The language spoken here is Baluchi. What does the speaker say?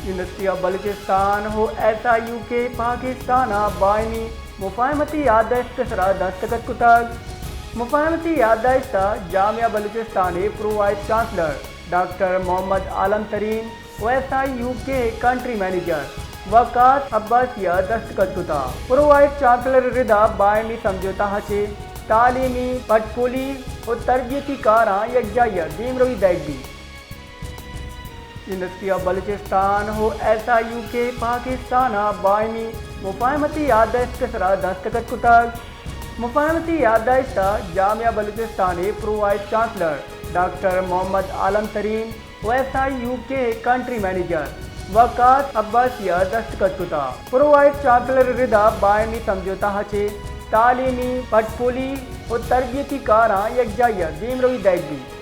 یونیورسٹی آف بلوچستان و ایس آئی یو کے پاکستان ء باہمی مفاہمتی یادداشت ء سرا دستخط کتگ۔ مفاہمتی یادداشت ء جامعہ بلوچستان ء پرو وائس چانسلر ڈاکٹر محمد عالم ترین و ایس آئی یو کے ء کنٹری منیجر وقاص عباسی ء دستخط کتگ۔ پرو وائس چانسلر ء ردا باہمی سمجھوتہ ء چہ تعلیمی، پٹ پولی و تربیتی کاراں یکجائی ء دیمروی دئیگ بیت۔ یونیورسٹی آف بلوچستان و ایس آئی یو کے پاکستان ء باہمی مفاہمتی یادداشت ء سرا دستخط کتگ۔ مفاہمتی یادداشت ء جامعہ بلوچستان ء پرو وائس چانسلر ڈاکٹر محمد عالم ترین و ایس آئی یو کے ء کنٹری منیجر وقاص عباسی ء دستخط کتگ۔ پرو وائس چانسلر ء ردا باہمی سمجھوتہ ء چہ تعلیمی، پٹ پولی و تربیتی کاراں یکجائی ء دیمروی دئیگ بیت۔